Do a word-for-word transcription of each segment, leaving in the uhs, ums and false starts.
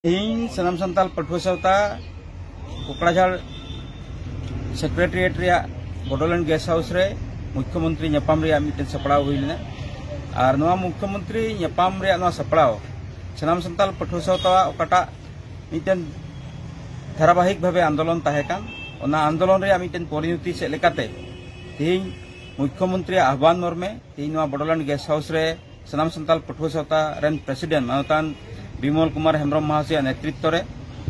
ᱛᱮᱦᱮᱧ ᱥᱟᱱᱟᱢ ᱥᱟᱱᱛᱟᱲ ᱯᱟᱹᱴᱷᱩᱣᱟᱹ ᱥᱟᱶᱛᱟ ᱠᱚᱠᱲᱟᱡᱷᱟᱲ ᱥᱮᱠᱨᱮᱴᱟᱨᱤᱭᱮᱴ ᱨᱮᱭᱟᱜ ᱵᱚᱰᱳᱞᱮᱱᱰ ᱜᱮᱥᱴ ᱦᱟᱣᱩᱥ ᱨᱮ ᱢᱩᱠᱷᱭᱚᱢᱚᱱᱛᱨᱤ ᱧᱟᱯᱟᱢ ᱨᱮᱭᱟᱜ ᱢᱤᱫᱴᱮᱱ ᱥᱟᱯᱲᱟᱣ ᱦᱩᱭ ᱞᱮᱱᱟ᱾ ᱟᱨ ᱱᱚᱣᱟ ᱢᱩᱠᱷᱭᱚᱢᱚᱱᱛᱨᱤ ᱧᱟᱯᱟᱢ ᱨᱮᱭᱟᱜ ᱱᱚᱣᱟ ᱥᱟᱯᱲᱟᱣ ᱥᱟᱱᱟᱢ ᱥᱟᱱᱛᱟᱲ ᱯᱟᱹᱴᱷᱩᱣᱟᱹ ᱥᱟᱶᱛᱟ ᱚᱠᱟᱴᱟᱜ ᱢᱤᱫᱴᱮᱱ ᱫᱷᱟᱨᱟᱵᱟᱦᱤᱠ ᱵᱷᱟᱵᱮ ᱟᱱᱫᱳᱞᱚᱱ ᱛᱟᱦᱮᱸ ᱠᱟᱱ, ᱚᱱᱟ ᱟᱱᱫᱳᱞᱚᱱ ᱨᱮᱭᱟᱜ ᱢᱤᱫᱴᱮᱱ ᱯᱚᱨᱤᱱᱚᱛᱤ ᱥᱮᱫ ᱞᱮᱠᱟᱛᱮ ᱛᱮᱦᱮᱧ ᱢᱩᱠᱷᱭᱚᱢᱚᱱᱛᱨᱤᱭᱟᱜ ᱟᱦᱵᱟᱱ ᱢᱚᱨᱢᱮ ᱛᱮᱦᱮᱧ ᱱᱚᱣᱟ ᱵᱚᱰᱳᱞᱮᱱᱰ ᱜᱮᱥᱴ ᱦᱟᱣᱩᱥ ᱨᱮ ᱥᱟᱱᱟᱢ ᱥᱟᱱᱛᱟᱲ ᱯᱟᱹᱴᱷᱩᱣᱟᱹ ᱥᱟᱶᱛᱟ ᱨᱮᱱ ᱯᱨᱮᱥᱤᱰᱮᱱᱴ ᱢᱟᱱᱚᱛᱟᱱ ᱵᱤᱢᱚᱞ ᱠᱩᱢᱟᱨ ᱦᱮᱢᱵᱨᱚᱢ ᱢᱟᱦᱟᱥᱚᱭᱟᱜ ᱱᱮᱛᱨᱤᱛᱵ ᱨᱮ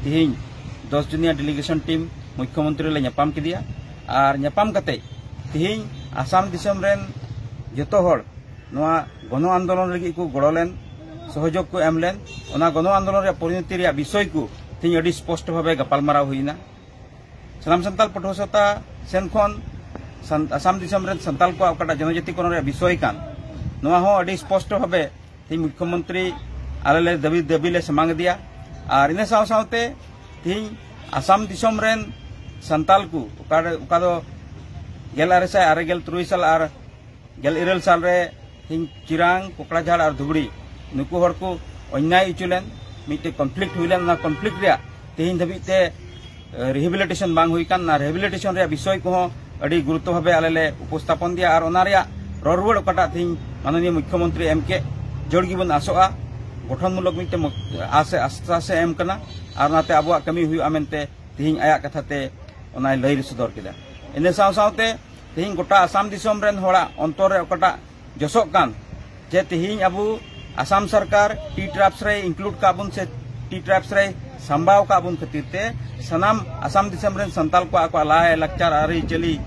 ᱛᱮᱦᱮᱧ ᱫᱚᱥ ᱡᱚᱱᱤᱭᱟ ᱰᱮᱞᱤᱜᱮᱥᱚᱱ ᱴᱤᱢ ᱢᱩᱠᱷᱭᱚᱢᱚᱱᱛᱨᱤ ᱞᱮ ᱧᱟᱯᱟᱢ ᱠᱮᱫᱮᱭᱟ᱾ ᱟᱨ ᱧᱟᱯᱟᱢ ᱠᱟᱛᱮ ᱛᱮᱦᱮᱧ ᱟᱥᱟᱢ ᱫᱤᱥᱚᱢ ᱨᱮᱱ ᱡᱚᱛᱚ ᱦᱚᱲ ᱱᱚᱣᱟ ᱜᱚᱱᱚ ᱟᱱᱫᱳᱞᱚᱱ ᱞᱟᱹᱜᱤᱫ ᱠᱚ ᱜᱚᱲᱚ ᱞᱮᱱ, ᱥᱚᱦᱚᱡᱳᱜᱽ ᱠᱚ ᱮᱢ ᱞᱮᱱ, ᱚᱱᱟ ᱜᱚᱱᱚ ᱟᱱᱫᱳᱞᱚᱱ ᱨᱮᱭᱟᱜ ᱯᱚᱨᱤᱱᱚᱛᱤ ᱨᱮᱭᱟᱜ ᱵᱤᱥᱚᱭ ᱠᱚ ᱛᱮᱦᱮᱧ ᱟᱹᱰᱤ ᱥᱯᱚᱥᱴᱚ ᱵᱷᱟᱵᱮ ᱜᱟᱯᱟᱞᱢᱟᱨᱟᱣ ᱦᱩᱭᱱᱟ᱾ ᱥᱟᱱᱟᱢ ᱥᱟᱱᱛᱟᱲ ᱯᱟᱹᱴᱷᱩᱣᱟᱹ ᱥᱟᱶᱛᱟ ᱥᱮᱱ ᱠᱷᱚᱱ ᱥᱟᱱ-, ᱟᱥᱟᱢ ᱫᱤᱥᱚᱢ ᱨᱮᱱ ᱥᱟᱱᱛᱟᱲ ᱠᱚᱣᱟᱜ ᱚᱠᱟᱴᱟᱜ ᱡᱚᱱᱚᱡᱟᱛᱤᱠᱚᱨᱚᱱ ᱨᱮᱭᱟᱜ ᱵᱤᱥᱚᱭ ᱠᱟᱱ, ᱱᱚᱣᱟ ᱦᱚᱸ ᱟᱹᱰᱤ ᱥᱯᱚᱥᱴᱚ ᱵᱷᱟᱵᱮ ᱛᱮᱦᱮᱧ ᱢᱩᱠᱷᱭᱚᱢᱚᱱᱛᱨᱤ ᱟᱞᱮ ᱞᱮ ᱫᱟᱹᱵᱤ, ᱫᱟᱹᱵᱤ ᱞᱮ ᱥᱟᱢᱟᱝ ᱤᱫᱤᱭᱟ᱾ ᱟᱨ ᱤᱱᱟᱹ ᱥᱟᱶ ᱥᱟᱶᱛᱮ ᱛᱮᱦᱮᱧ ᱟᱥᱟᱢ ᱫᱤᱥᱚᱢ ᱨᱮᱱ ᱥᱟᱱᱛᱟᱲ ᱠᱚ ᱚᱠᱟ ᱨᱮ, ᱚᱠᱟ ᱫᱚ ᱜᱮᱞ ᱟᱨᱮ ᱥᱟᱭ ᱟᱨᱮ ᱜᱮᱞ ᱛᱩᱨᱩᱭ ᱥᱟᱞ ᱟᱨ ᱜᱮᱞ ᱤᱨᱟᱹᱞ ᱥᱟᱞ ᱨᱮ ᱛᱮᱦᱮᱧ ᱪᱤᱨᱟᱝ, ᱠᱚᱠᱲᱟᱡᱷᱟᱲ ᱟᱨ ᱫᱷᱩᱵᱲᱤ ᱱᱩᱠᱩ ᱦᱚᱲ ᱠᱚ ᱚᱱᱭᱟᱭ ᱦᱚᱪᱚ ᱞᱮᱱ, ᱢᱤᱫᱴᱮᱡ ᱠᱚᱱᱯᱷᱞᱤᱠᱴ ᱦᱩᱭ ᱞᱮᱱ, ᱚᱱᱟ ᱠᱚᱱᱯᱷᱞᱤᱠᱴ ᱨᱮᱭᱟᱜ ᱛᱮᱦᱮᱧ ᱫᱷᱟᱹᱵᱤᱡ ᱛᱮ ᱨᱤᱦᱮᱵᱤᱞᱤᱴᱮᱥᱚᱱ ᱵᱟᱝ ᱦᱩᱭ ᱠᱟᱱ, ᱚᱱᱟ ᱨᱤᱦᱮᱵᱤᱞᱤᱴᱮᱥᱚᱱ ᱨᱮᱭᱟᱜ ᱵᱤᱥᱚᱭ ᱠᱚᱦᱚᱸ ᱟᱹᱰᱤ ᱜᱩᱨᱩᱛᱛᱚ ᱵᱷᱟᱵᱮ ᱟᱞᱮ ᱞᱮ ᱩᱯᱚᱥᱛᱷᱟᱯᱚᱱ ᱫᱮᱭᱟ᱾ ᱟᱨ ᱚᱱᱟ ᱨᱮᱭᱟᱜ ᱨᱚᱲ ᱨᱩᱣᱟᱹᱲ ᱚᱠᱟᱴᱟᱜ ᱛᱮᱦᱮᱧ ᱢᱟᱱᱚᱱᱤᱭᱚ ᱢᱩᱠᱷᱭᱚᱢᱚᱱᱛᱨᱤ ᱮᱢ ᱠᱮᱫ, ᱡᱳᱨ ᱜᱮᱵᱚᱱ ᱟᱥᱚᱜᱼᱟ, ᱜᱚᱴᱷᱚᱱᱢᱩᱞᱚᱠ ᱢᱤᱫᱴᱮᱱ ᱢᱚ-, ᱟᱥ ᱮ, ᱟᱥᱥᱟᱥ ᱮ ᱮᱢ ᱠᱟᱱᱟ᱾ ᱟᱨ ᱚᱱᱟᱛᱮ ᱟᱵᱚᱣᱟᱜ ᱠᱟᱹᱢᱤ ᱦᱩᱭᱩᱜᱼᱟ ᱢᱮᱱᱛᱮ ᱛᱮᱦᱮᱧ ᱟᱭᱟᱜ ᱠᱟᱛᱷᱟ ᱛᱮ ᱚᱱᱟᱭ ᱞᱟᱹᱭ ᱥᱚᱫᱚᱨ ᱠᱮᱫᱟ᱾ ᱤᱱᱟᱹ ᱥᱟᱶ ᱥᱟᱶᱛᱮ ᱛᱮᱦᱮᱧ ᱜᱚᱴᱟ ᱟᱥᱟᱢ ᱫᱤᱥᱚᱢ ᱨᱮᱱ ᱦᱚᱲᱟᱜ ᱚᱱᱛᱚᱨ ᱨᱮ ᱚᱠᱟᱴᱟᱜ ᱡᱚᱥᱚᱜ ᱠᱟᱱ, ᱡᱮ ᱛᱮᱦᱮᱧ ᱟᱵᱚ ᱟᱥᱟᱢ ᱥᱚᱨᱠᱟᱨ ᱴᱤ ᱴᱨᱟᱭᱤᱵᱥ ᱨᱮ ᱤᱱᱠᱞᱩᱰ ᱠᱟᱜ ᱵᱚᱱ ᱥᱮ ᱴᱤ ᱴᱨᱟᱭᱤᱵᱥ ᱨᱮ ᱥᱟᱢᱵᱟᱣ ᱠᱟᱜ ᱵᱚᱱ ᱠᱷᱟᱹᱛᱤᱨ ᱛᱮ ᱥᱟᱱᱟᱢ ᱟᱥᱟᱢ ᱫᱤᱥᱚᱢ ᱨᱮᱱ ᱥᱟᱱᱛᱟᱲ ᱠᱚᱣᱟᱜ, ᱟᱠᱚᱣᱟᱜ ᱞᱟᱭ ᱞᱟᱠᱪᱟᱨ ᱟᱹᱨᱤᱪᱟᱹᱞᱤ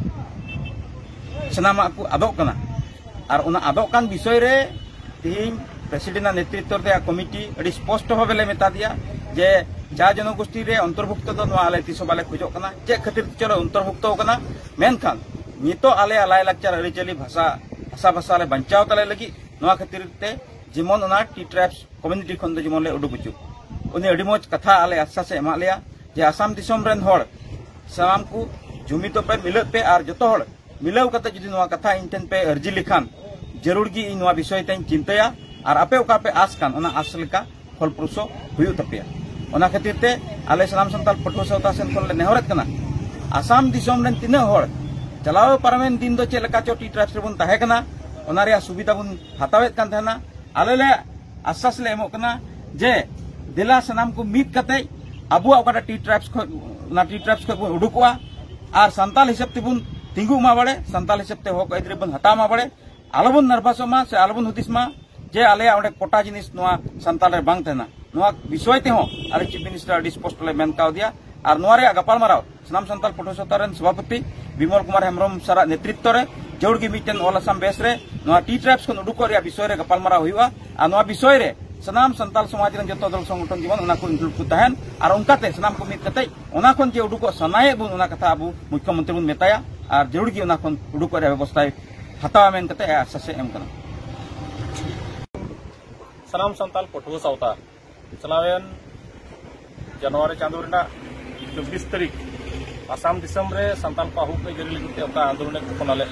ᱥᱟᱱᱟᱢᱟᱜ ᱠᱚ ᱟᱫᱚᱜ ᱠᱟᱱᱟ᱾ ᱟᱨ ᱚᱱᱟ ᱟᱫᱚᱜ ᱠᱟᱱ ᱵᱤᱥᱚᱭ ᱨᱮ ᱛᱮᱦᱮᱧ ᱯᱨᱮᱥᱤᱰᱮᱱᱴ ᱟᱜ ᱱᱮᱛᱨᱤᱛᱵ ᱨᱮᱭᱟᱜ ᱠᱚᱢᱤᱴᱤ ᱟᱹᱰᱤ ᱥᱯᱚᱥᱴᱚ ᱵᱷᱟᱵᱮ ᱞᱮ ᱢᱮᱛᱟ ᱫᱮᱭᱟ ᱡᱮ ᱡᱟ ᱡᱚᱱᱚᱜᱳᱥᱴᱤ ᱨᱮ ᱚᱱᱛᱚᱨᱵᱷᱩᱠᱛᱚ ᱫᱚ ᱱᱚᱣᱟ ᱟᱞᱮ ᱛᱤᱥ ᱦᱚᱸ ᱵᱟᱞᱮ ᱠᱷᱚᱡᱚᱜ ᱠᱟᱱᱟ, ᱪᱮᱫ ᱠᱷᱟᱹᱛᱤᱨ ᱛᱮᱪᱚ ᱞᱮ ᱚᱱᱛᱚᱨᱵᱷᱩᱠᱛᱚ ᱠᱟᱱᱟ, ᱢᱮᱱᱠᱷᱟᱱ ᱱᱤᱛᱚᱜ ᱟᱞᱮᱭᱟᱜ ᱞᱟᱭᱼᱞᱟᱠᱪᱟᱨ, ᱟᱹᱨᱤᱪᱟᱹᱞᱤ, ᱵᱷᱟᱥᱟ, ᱵᱷᱟᱥᱟ, ᱵᱷᱟᱥᱟ ᱞᱮ ᱵᱟᱧᱪᱟᱣ ᱛᱟᱞᱮ ᱞᱟᱹᱜᱤᱫ ᱱᱚᱣᱟ ᱠᱷᱟᱹᱛᱤᱨ ᱛᱮ ᱡᱮᱢᱚᱱ ᱚᱱᱟ ᱴᱤ ᱴᱨᱟᱭᱤᱵᱥ ᱠᱚᱢᱤᱭᱩᱱᱤᱴᱤ ᱠᱷᱚᱱ ᱫᱚ ᱡᱮᱢᱚᱱ ᱞᱮ ᱩᱰᱩᱠ ᱦᱚᱪᱚᱜ᱾ ᱩᱱᱤ ᱟᱹᱰᱤ ᱢᱚᱡᱽ ᱠᱟᱛᱷᱟ ᱟᱞᱮ ᱟᱥᱥᱟᱥ ᱮ ᱮᱢᱟᱜ ᱞᱮᱭᱟ ᱡᱮ ᱟᱥᱟᱢ ᱫᱤᱥᱚᱢ ᱨᱮᱱ ᱦᱚᱲ ᱥᱟᱱᱟᱢ ᱠᱚ ᱡᱩᱢᱤᱫᱚᱜ ᱯᱮ, ᱢᱤᱞᱟᱹᱜ ᱯᱮ ᱟᱨ ᱡᱚᱛᱚ ᱦᱚᱲ ᱢᱤᱞᱟᱹᱣ ᱠᱟᱛᱮ ᱡᱩᱫᱤ ᱱᱚᱣᱟ ᱠᱟᱛᱷᱟ ᱤᱧ ᱴᱷᱮᱱ ᱯᱮ ᱟᱹᱨᱡᱤ ᱞᱮᱠᱷᱟᱱ ᱡᱟᱹᱨᱩᱲ ᱜᱮ ᱤᱧ ᱱᱚᱣᱟ ᱵᱤᱥᱚᱭ ᱛᱮᱧ ᱪᱤᱱᱛᱟᱹᱭᱟ ᱟᱨ ᱟᱯᱮ ᱚᱠᱟ ᱯᱮ ᱟᱥ ᱠᱟᱱ ᱚᱱᱟ ᱟᱥ ᱞᱮᱠᱟ ᱯᱷᱚᱞᱯᱨᱚᱥᱩ ᱦᱩᱭᱩᱜ ᱛᱟᱯᱮᱭᱟ᱾ ᱚᱱᱟ ᱠᱷᱟᱹᱛᱤᱨ ᱛᱮ ᱟᱞᱮ ᱥᱟᱱᱟᱢ ᱥᱟᱱᱛᱟᱲ ᱯᱟᱹᱴᱷᱩᱣᱟᱹ ᱥᱟᱶᱛᱟ ᱥᱮᱱ ᱠᱷᱚᱱ ᱞᱮ ᱱᱮᱦᱚᱨᱮᱫ ᱠᱟᱱᱟ, ᱟᱥᱟᱢ ᱫᱤᱥᱚᱢ ᱨᱮᱱ ᱛᱤᱱᱟᱹᱜ ᱦᱚᱲ ᱪᱟᱞᱟᱣ ᱯᱟᱨᱚᱢᱮᱱ ᱫᱤᱱ ᱫᱚ ᱪᱮᱫ ᱞᱮᱠᱟ ᱪᱚ ᱴᱤ ᱴᱨᱟᱭᱤᱵᱥ ᱨᱮᱵᱚᱱ ᱛᱟᱦᱮᱸ ᱠᱟᱱᱟ, ᱚᱱᱟ ᱨᱮᱭᱟᱜ ᱥᱩᱵᱤᱫᱷᱟ ᱵᱚᱱ ᱦᱟᱛᱟᱣᱮᱫ ᱠᱟᱱ ᱛᱟᱦᱮᱱᱟ᱾ ᱟᱞᱮ ᱞᱮ ᱟᱥᱥᱟᱥ ᱞᱮ ᱮᱢᱚᱜ ᱠᱟᱱᱟ ᱡᱮ ᱫᱮᱞᱟ ᱥᱟᱱᱟᱢ ᱠᱚ ᱢᱤᱫ ᱠᱟᱛᱮ ᱟᱵᱚᱣᱟᱜ ᱚᱠᱟᱴᱟᱜ ᱴᱤ ᱴᱨᱟᱭᱤᱵᱥ ᱠᱷᱚᱱ, ᱚᱱᱟ ᱴᱤ ᱴᱨᱟᱭᱤᱵᱥ ᱠᱷᱚᱱ ᱵᱚᱱ ᱩᱰᱩᱠᱚᱜᱼᱟ ᱟᱨ ᱥᱟᱱᱛᱟᱞ ᱦᱤᱥᱟᱹᱵ ᱛᱮᱵᱚᱱ ᱛᱤᱸᱜᱩ ᱢᱟ ᱵᱟᱲᱮ, ᱥᱟᱱᱛᱟᱞ ᱦᱤᱥᱟᱹᱵ ᱛᱮ ᱦᱚᱠ ᱟᱹᱭᱫᱟᱹᱨᱤ ᱵᱚᱱ ᱦᱟᱛᱟᱣ ᱢᱟ ᱵᱟᱲᱮ᱾ ᱟᱞᱚᱵᱚᱱ ᱱᱟᱨᱵᱷᱟᱥᱚᱜ ᱢᱟ ᱥᱮ ᱟᱞᱚᱵᱚᱱ ᱦᱩᱫᱤᱥ ᱢᱟ ᱡᱮ ᱟᱞᱮᱭᱟᱜ ᱚᱸᱰᱮ ᱠᱳᱴᱟ ᱡᱤᱱᱤᱥ ᱱᱚᱣᱟ ᱥᱟᱱᱛᱟᱞ ᱨᱮ ᱵᱟᱝ ᱛᱟᱦᱮᱱᱟ᱾ ᱱᱚᱣᱟ ᱵᱤᱥᱚᱭ ᱛᱮᱦᱚᱸ ᱟᱞᱮ ᱪᱤᱯ ᱢᱤᱱᱤᱥᱴᱟᱨ ᱟᱹᱰᱤ ᱥᱯᱚᱥᱴᱚ ᱞᱮ ᱢᱮᱱ ᱠᱟᱣᱫᱮᱭᱟ᱾ ᱟᱨ ᱱᱚᱣᱟ ᱨᱮᱭᱟᱜ ᱜᱟᱯᱟᱞᱢᱟᱨᱟᱣ ᱥᱟᱱᱟᱢ ᱥᱟᱱᱛᱟᱞ ᱯᱟᱹᱴᱷᱩᱣᱟᱹ ᱥᱟᱶᱛᱟ ᱨᱮᱱ ᱥᱚᱵᱷᱟᱯᱚᱛᱤ ᱵᱤᱢᱚᱞ ᱠᱩᱢᱟᱨ ᱦᱮᱢᱵᱨᱚᱢ ᱥᱟᱨᱟᱜ ᱱᱮᱛᱨᱤᱛᱵ ᱨᱮ ᱡᱟᱹᱨᱩᱲ ᱜᱮ ᱢᱤᱫᱴᱮᱱ ᱚᱞ ᱟᱥᱟᱢ ᱵᱮᱥ ᱨᱮ ᱱᱚᱣᱟ ᱴᱤ ᱴᱨᱟᱭᱤᱵᱥ ᱠᱷᱚᱱ ᱩᱰᱩᱠᱚᱜ ᱨᱮᱭᱟᱜ ᱵᱤᱥᱚᱭ ᱨᱮ ᱜᱟᱯᱟᱞᱢᱟᱨᱟᱣ ᱦᱩᱭᱩᱜᱼᱟ᱾ ᱟᱨ ᱱᱚᱣᱟ ᱵᱤᱥᱚᱭ ᱨᱮ ᱥᱟᱱᱟᱢ ᱥᱟᱱᱛᱟᱞ ᱥᱚᱢᱟᱡᱽ ᱨᱮᱱ ᱡᱚᱛᱚ ᱫᱚᱞ ᱥᱚᱝᱜᱚᱴᱷᱚᱱ ᱡᱮᱢᱚᱱ ᱚᱱᱟ ᱠᱚ ᱤᱱᱠᱞᱩᱰ ᱠᱚ ᱛᱟᱦᱮᱱ ᱟᱨ ᱚᱱᱠᱟᱛᱮ ᱥᱟᱱᱟᱢ ᱠᱚ ᱢᱤᱫ ᱠᱟᱛᱮ ᱚᱱᱟ ᱠᱷᱚᱱ ᱡᱮ ᱩᱰᱩᱠᱚᱜ ᱥᱟᱱᱟᱭᱮᱫ ᱵᱚᱱ, ᱚᱱᱟ ᱠᱟᱛᱷᱟ ᱟᱵᱚ ᱢᱩᱠᱷᱭᱚᱢᱚᱱᱛᱨᱤ ᱵᱚᱱ ᱢᱮᱛᱟᱭᱟ ᱟᱨ ᱡᱟᱹᱨᱩᱲ ᱜᱮ ᱚᱱᱟ ᱠᱷᱚᱱ ᱩᱰᱩᱠᱚᱜ ᱨᱮᱭᱟᱜ ᱵᱮᱵᱚᱥᱛᱷᱟᱭ ᱦᱟᱛᱟᱣᱟ ᱢᱮᱱ ᱠᱟᱛᱮ ᱟᱥᱥᱟᱥ ᱮ ᱮᱢ ᱠᱟᱱᱟ᱾ ᱥᱟᱱᱟᱢ ᱥᱟᱱᱛᱟᱞ ᱯᱟᱹᱴᱷᱩᱣᱟᱹ ᱥᱟᱶᱛᱟ ᱪᱟᱞᱟᱣᱮᱱ ᱡᱟᱱᱩᱣᱟᱨᱤ ᱪᱟᱸᱫᱳ ᱨᱮᱱᱟᱜ ᱪᱚᱵᱵᱤᱥ ᱛᱟᱹᱨᱤᱠᱷ ᱟᱥᱟᱢ ᱫᱤᱥᱚᱢ ᱨᱮ ᱥᱟᱱᱛᱟᱞ ᱠᱚᱣᱟᱜ ᱦᱚᱠ ᱟᱹᱭᱫᱟᱹᱨᱤ ᱞᱟᱹᱜᱤᱫ ᱛᱮ ᱚᱠᱟ ᱟᱱᱫᱳᱞᱚᱱ ᱮ ᱜᱷᱳᱥᱚᱱᱟ ᱞᱮᱫ,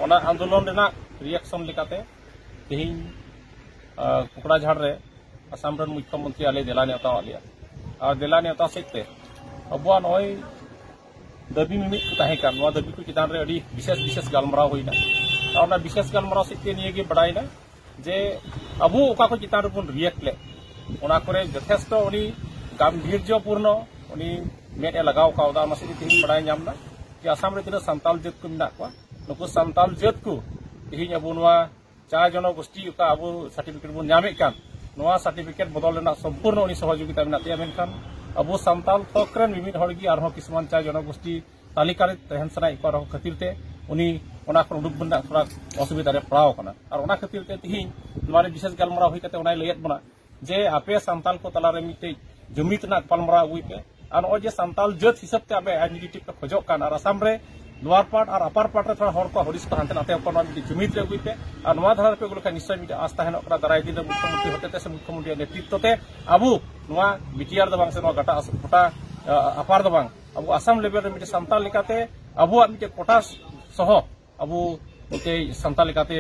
ᱚᱱᱟ ᱟᱱᱫᱳᱞᱚᱱ ᱨᱮᱱᱟᱜ ᱨᱤᱭᱟᱠᱥᱚᱱ ᱞᱮᱠᱟᱛᱮ ᱛᱮᱦᱮᱧ, ᱟᱸ, ᱠᱚᱠᱲᱟᱡᱷᱟᱲ ᱨᱮ ᱟᱥᱟᱢ ᱨᱮᱱ ᱢᱩᱠᱷᱭᱚᱢᱚᱱᱛᱨᱤ ᱟᱞᱮ ᱫᱮᱞᱟ ᱱᱮᱣᱛᱟ ᱟᱫ ᱞᱮᱭᱟ᱾ ᱟᱨ ᱫᱮᱞᱟ ᱱᱮᱣᱛᱟ ᱥᱮᱫ ᱛᱮ ᱟᱵᱚᱣᱟᱜ ᱱᱚᱜᱼᱚᱭ ᱫᱟᱹᱵᱤ ᱢᱤᱢᱤᱫ ᱠᱚ ᱛᱟᱦᱮᱸ ᱠᱟᱱ, ᱱᱚᱣᱟ ᱫᱟᱹᱵᱤ ᱠᱚ ᱪᱮᱛᱟᱱ ᱨᱮ ᱟᱹᱰᱤ ᱵᱤᱥᱮᱥ ᱵᱤᱥᱮᱥ ᱜᱟᱞᱢᱟᱨᱟᱣ ᱦᱩᱭᱱᱟ᱾ ᱟᱨ ᱚᱱᱟ ᱵᱤᱥᱮᱥ ᱜᱟᱞᱢᱟᱨᱟᱣ ᱥᱮᱫ ᱛᱮ ᱱᱤᱭᱟᱹ ᱜᱮ ᱵᱟᱰᱟᱭᱮᱱᱟ ᱡᱮ ᱟᱵᱚ ᱚᱠᱟ ᱠᱚ ᱪᱮᱛᱟᱱ ᱨᱮᱵᱚᱱ ᱨᱤᱭᱮᱠᱴ ᱞᱮᱫ, ᱚᱱᱟ ᱠᱚᱨᱮ ᱡᱚᱛᱷᱮᱥᱴᱚ ᱩᱱᱤ ᱜᱟᱢᱵᱷᱤᱨᱡᱚᱯᱩᱨᱱᱚ ᱩᱱᱤ ᱢᱮᱫ ᱮ ᱞᱟᱜᱟᱣ ᱠᱟᱣᱫᱟ᱾ ᱚᱱᱟ ᱥᱮᱫ ᱛᱮ ᱛᱮᱦᱮᱧ ᱵᱟᱰᱟᱭ ᱧᱟᱢ ᱮᱱᱟ ᱡᱮ ᱟᱥᱟᱢ ᱨᱮ ᱛᱤᱱᱟᱹᱜ ᱥᱟᱱᱛᱟᱞ ᱡᱟᱹᱛ ᱠᱚ ᱢᱮᱱᱟᱜ ᱠᱚᱣᱟ, ᱱᱩᱠᱩ ᱥᱟᱱᱛᱟᱞ ᱡᱟᱹᱛ ᱠᱚ ᱛᱮᱦᱮᱧ ᱟᱵᱚ ᱱᱚᱣᱟ ᱪᱟ ᱡᱚᱱᱚᱜᱳᱥᱴᱤ ᱚᱠᱟ ᱟᱵᱚ ᱥᱟᱨᱴᱤᱯᱷᱤᱠᱮᱴ ᱵᱚᱱ ᱧᱟᱢᱮᱫ ᱠᱟᱱ, ᱱᱚᱣᱟ ᱥᱟᱨᱴᱤᱯᱷᱤᱠᱮᱴ ᱵᱚᱫᱚᱞ ᱨᱮᱱᱟᱜ ᱥᱚᱢᱯᱩᱨᱱᱚ ᱩᱱᱤ ᱥᱚᱦᱚᱡᱳᱜᱤᱛᱟ ᱢᱮᱱᱟᱜ ᱛᱟᱭᱟ᱾ ᱢᱮᱱᱠᱷᱟᱱ ᱟᱵᱚ ᱥᱟᱱᱛᱟᱞ ᱛᱷᱚᱠ ᱨᱮᱱ ᱢᱤᱢᱤᱫ ᱦᱚᱲ ᱜᱮ ᱟᱨᱦᱚᱸ ᱠᱤᱥᱩᱢᱟᱱ ᱪᱟ ᱡᱚᱱᱚᱜᱳᱥᱴᱤ ᱛᱟᱹᱞᱤᱠᱟ ᱨᱮ ᱛᱟᱦᱮᱱ ᱥᱟᱱᱟᱭᱮᱫ ᱠᱚᱣᱟ ᱨᱮᱦᱚᱸ ᱠᱷᱟᱹᱛᱤᱨ ᱛᱮ ᱩᱱᱤ ᱚᱱᱟ ᱠᱷᱚᱱ ᱩᱰᱩᱠ ᱨᱮᱱᱟᱜ ᱛᱷᱚᱲᱟ ᱚᱥᱩᱵᱤᱫᱷᱟ ᱨᱮ ᱯᱟᱲᱟᱣ ᱟᱠᱟᱱᱟ᱾ ᱟᱨ ᱚᱱᱟ ᱠᱷᱟᱹᱛᱤᱨ ᱛᱮ ᱛᱮᱦᱮᱧ ᱱᱚᱣᱟ ᱨᱮ ᱵᱤᱥᱮᱥ ᱜᱟᱞᱢᱟᱨᱟᱣ ᱦᱩᱭ ᱠᱟᱛᱮ ᱚᱱᱟᱭ ᱞᱟᱹᱭᱮᱫ ᱵᱚᱱᱟ ᱡᱮ ᱟᱯᱮ ᱥᱟᱱᱛᱟᱞ ᱠᱚ ᱛᱟᱞᱟᱨᱮ ᱢᱤᱫᱴᱮᱡ ᱡᱩᱢᱤᱫ ᱨᱮᱱᱟᱜ ᱜᱟᱯᱟᱞᱢᱟᱨᱟᱣ ᱟᱹᱜᱩᱭ ᱯᱮ᱾ ᱟᱨ ᱱᱚᱜᱼᱚᱭ ᱡᱮ ᱥᱟᱱᱛᱟᱞ ᱡᱟᱹᱛ ᱦᱤᱥᱟᱹᱵ ᱛᱮ ᱟᱯᱮ ᱟᱭᱰᱮᱱᱴᱤᱴᱤ ᱯᱮ ᱠᱷᱚᱡᱚᱜ ᱠᱟᱱ, ᱟᱨ ᱟᱥᱟᱢ ᱨᱮ ᱞᱳᱣᱟᱨ ᱯᱟᱨᱴ ᱟᱨ ᱟᱯᱟᱨ ᱯᱟᱨᱴ ᱨᱮ ᱛᱷᱚᱲᱟ ᱦᱚᱲ ᱠᱚ ᱦᱩᱫᱤᱥ ᱠᱚ ᱦᱟᱱᱛᱮ ᱱᱟᱛᱮ ᱠᱚ, ᱱᱚᱣᱟ ᱢᱤᱫᱴᱮᱡ ᱡᱩᱢᱤᱫ ᱨᱮ ᱟᱹᱜᱩᱭ ᱯᱮ᱾ ᱟᱨ ᱱᱚᱣᱟ ᱫᱷᱟᱨᱟ ᱨᱮᱯᱮ ᱟᱹᱜᱩ ᱞᱮᱠᱷᱟᱱ ᱱᱤᱥᱪᱚᱭ ᱢᱤᱫᱴᱮᱡ ᱟᱥ ᱛᱟᱦᱮᱱᱚᱜ ᱠᱟᱱᱟ ᱫᱟᱨᱟᱭ ᱫᱤᱱ ᱨᱮ ᱢᱩᱠᱷᱭᱚᱢᱚᱱᱛᱨᱤ ᱦᱚᱛᱮᱛᱮ ᱥᱮ ᱢᱩᱠᱷᱭᱚᱢᱚᱱᱛᱨᱤᱭᱟᱜ ᱱᱮᱛᱨᱤᱛᱵ ᱛᱮ ᱟᱵᱚ ᱱᱚᱣᱟ ᱵᱤᱴᱤᱟᱨ ᱫᱚ ᱵᱟᱝ ᱥᱮ ᱱᱚᱣᱟ ᱜᱟᱴᱟ ᱟᱥ-, ᱜᱚᱴᱟ, ᱟ, ᱟᱯᱟᱨ ᱫᱚ ᱵᱟᱝ, ᱟᱵᱚ ᱟᱥᱟᱢ ᱞᱮᱵᱮᱞ ᱨᱮ ᱢᱤᱫᱴᱮᱡ ᱥᱟᱱᱛᱟᱞ ᱞᱮᱠᱟᱛᱮ ᱟᱵᱚᱣᱟᱜ ᱢᱤᱫᱴᱮᱡ ᱠᱳᱴᱟ ᱥᱚᱦᱚ ᱟᱵᱚ ᱢᱤᱫᱴᱮᱡ ᱥᱟᱱᱛᱟᱲ ᱞᱮᱠᱟᱛᱮ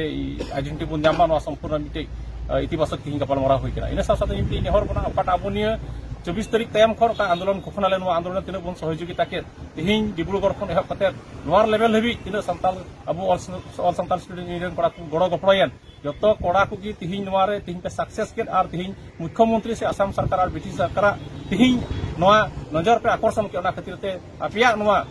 ᱟᱭᱰᱮᱱᱴᱤᱴᱤ ᱵᱚᱱ ᱧᱟᱢ ᱢᱟ, ᱱᱚᱣᱟ ᱥᱚᱢᱯᱩᱨᱱᱚ ᱢᱤᱫᱴᱮᱡ, ᱟ, ᱤᱛᱤᱵᱟᱪᱚᱠ ᱛᱮᱦᱮᱧ ᱜᱟᱯᱟᱞᱢᱟᱨᱟᱣ ᱦᱩᱭ ᱠᱟᱱᱟ᱾ ᱤᱱᱟᱹ ᱥᱟᱶ ᱥᱟᱶᱛᱮ ᱢᱤᱫᱴᱮᱡ ᱱᱮᱦᱚᱨ ᱠᱟᱱᱟ, ᱚᱠᱟᱴᱟᱜ ᱟᱵᱚ ᱱᱤᱭᱟᱹ ᱪᱚᱵᱵᱤᱥ ᱛᱟᱹᱨᱤᱠᱷ ᱛᱟᱭᱚᱢ ᱠᱷᱚᱱ ᱚᱠᱟ ᱟᱱᱫᱳᱞᱚᱱ ᱜᱷᱳᱥᱚᱱᱟ ᱞᱮᱱ, ᱱᱚᱣᱟ ᱟᱱᱫᱳᱞᱚᱱ ᱨᱮ ᱛᱤᱱᱟᱹᱜ ᱵᱚᱱ ᱥᱚᱦᱚᱡᱳᱜᱤᱛᱟ ᱠᱮᱫ, ᱛᱮᱦᱮᱧ ᱰᱤᱵᱽᱨᱩᱜᱚᱲ ᱠᱷᱚᱱ ᱮᱦᱚᱵ ᱠᱟᱛᱮ ᱱᱚᱣᱟ ᱞᱮᱵᱮᱞ ᱦᱟᱹᱵᱤᱡ ᱛᱤᱱᱟᱹᱜ ᱥᱟᱱᱛᱟᱲ, ᱟᱵᱚ ᱚᱞ ᱥᱟᱱᱛᱟᱲ ᱥᱴᱩᱰᱮᱱᱴ ᱤᱭᱩᱱᱤᱭᱚᱱ ᱠᱚᱲᱟ ᱠᱚ ᱜᱚᱲᱚ ᱜᱚᱯᱚᱲᱚᱭᱮᱱ, ᱡᱚᱛᱚ ᱠᱚᱲᱟ ᱠᱚᱜᱮ ᱛᱤᱦᱤᱧ ᱱᱚᱣᱟ ᱨᱮ ᱛᱤᱦᱤᱧ ᱯᱮ ᱥᱟᱠᱥᱮᱥ ᱠᱮᱫ ᱟᱨ ᱛᱤᱦᱤᱧ ᱢᱩᱠᱷᱭᱚᱢᱚᱱᱛᱨᱤ ᱥᱮ ᱟᱥᱟᱢ ᱥᱚᱨᱠᱟᱨ ᱟᱨ ᱵᱨᱤᱴᱤᱥ ᱥᱚᱨᱠᱟᱨᱟᱜ ᱛᱤᱦᱤᱧ ᱱᱚᱣᱟ ᱱᱚᱡᱚᱨ ᱯᱮ ᱟᱠᱚᱨᱥᱚᱱ ᱠᱮᱫ, ᱚᱱᱟ ᱠᱷᱟᱹᱛᱤᱨ ᱛᱮ ᱟᱯᱮᱭᱟᱜ ᱱᱚᱣᱟ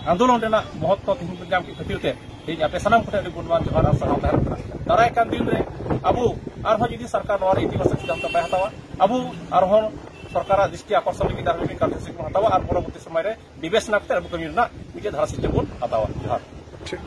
ᱟᱱᱫᱳᱞᱚᱱ ᱨᱮᱱᱟᱜ ᱢᱚᱦᱚᱛᱛᱚ ᱛᱤᱦᱤᱧ ᱯᱮ ᱧᱟᱢ ᱠᱮᱫ ᱠᱷᱟᱹᱛᱤᱨ ᱛᱮ ᱛᱤᱦᱤᱧ ᱟᱯᱮ ᱥᱟᱱᱟᱢ ᱠᱚᱴᱷᱮᱱ ᱟᱹᱰᱤ ᱜᱩᱱᱢᱟᱱ ᱡᱚᱦᱟᱨ ᱟᱨ ᱥᱟᱨᱦᱟᱣ ᱛᱟᱦᱮᱱ ᱠᱟᱱᱟ᱾ ᱫᱟᱨᱟᱭ ᱠᱟᱱ ᱫᱤᱱ ᱨᱮ ᱟᱵᱚ ᱟᱨᱦᱚᱸ ᱡᱩᱫᱤ ᱥᱚᱨᱠᱟᱨ ᱱᱚᱣᱟ ᱨᱮ ᱤᱛᱤᱵᱟᱪᱚᱠ ᱥᱤᱫᱽᱫᱷᱟᱱᱛᱚ ᱵᱟᱭ ᱦᱟᱛᱟᱣᱟ, ᱟᱵᱚ ᱟᱨᱦᱚᱸ ᱥᱚᱨᱠᱟᱨᱟᱜ ᱫᱨᱤᱥᱴᱤ ᱟᱠᱚᱨᱥᱚᱱ ᱞᱟᱹᱜᱤᱫ ᱟᱨᱦᱚᱸ ᱢᱤᱫ ᱠᱟᱨᱡᱚᱥᱩᱪᱤ ᱵᱚᱱ ᱦᱟᱛᱟᱣᱟ ᱟᱨ ᱯᱚᱨᱚᱵᱚᱨᱛᱤ ᱥᱚᱢᱚᱭ ᱨᱮ ᱵᱤᱵᱮᱪᱚᱱᱟ ᱠᱟᱛᱮ ᱟᱵᱚ ᱠᱟᱹᱢᱤ ᱨᱮᱱᱟᱜ ᱢᱤᱫᱴᱮᱱ ᱫᱷᱟᱨᱟ ᱥᱤᱥᱴᱮᱢ ᱵᱚᱱ ᱦᱟᱛᱟᱣᱟ᱾ ᱡᱚᱦᱟᱨ᱾ ᱴᱷᱤᱠ᱾